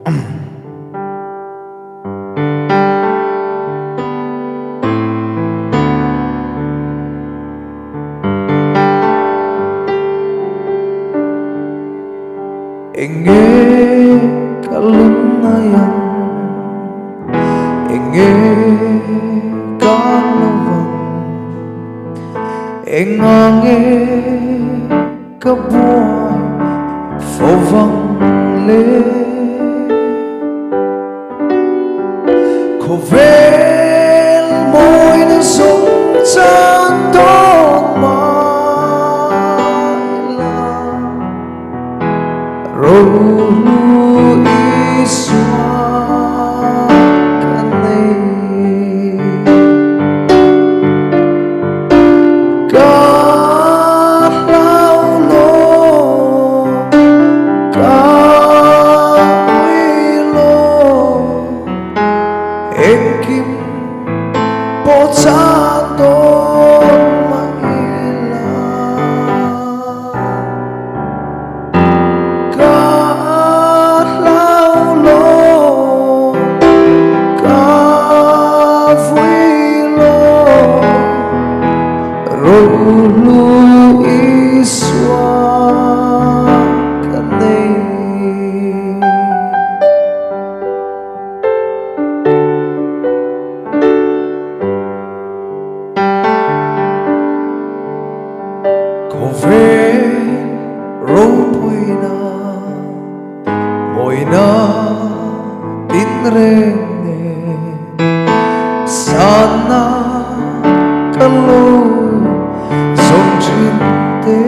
Enge ka lungngai ang, enge ka lovang, enga nge ka buai fo vang le. Khawvel mawina zawng chan dawn mai la, Rohlu Isua ka nei. Ka hlau lo, ka ui lo, engkim pawh chan dawn mah ila. Ka hlau lo, ka vui lo, Rohlu Isua ka nei. Khawvel ropuina mawina tinreng nen sanna ka lo zawm thin te.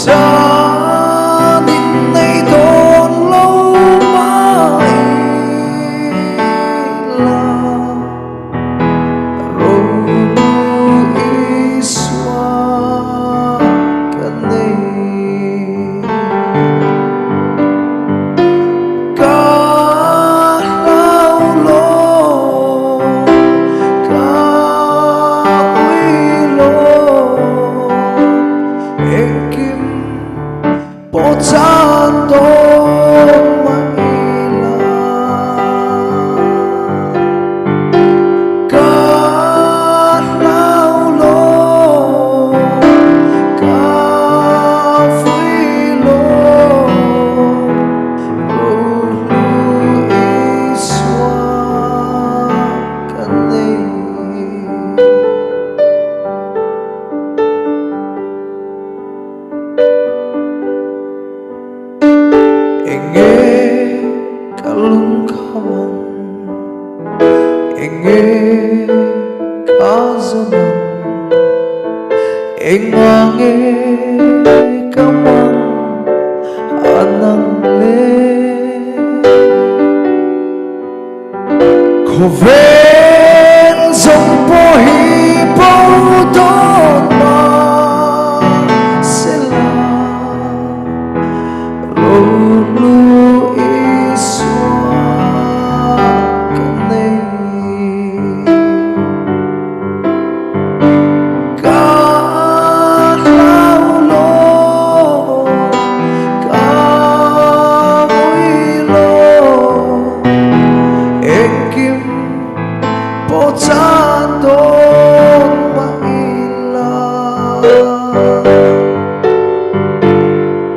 Chan in nei dawn lo mai la. Rohlu Isua ka nei. Ka hlau lo, ka ui lo, engkim pawh chan dawn mah ila. Ka hlau lo, ka vui lo, Rohlu Isua ka nei. Enge ka lungkham ang, enge ka zawn ang, enga nge ka mang an ang le. Khawvel zawng pawh hi bo dawn mah sela, Rohlu Isua ka nei. Ka hlau lo, ka vui lo, engkim pawh chan dawn mah ila.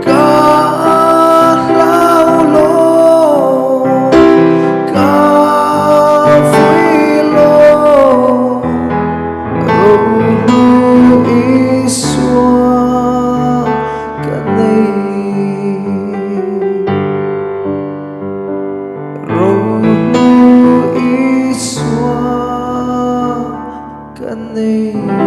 Ka hlau lo, ka vui lo, Rohlu Isua ka nei. Rohlu Isua ka nei.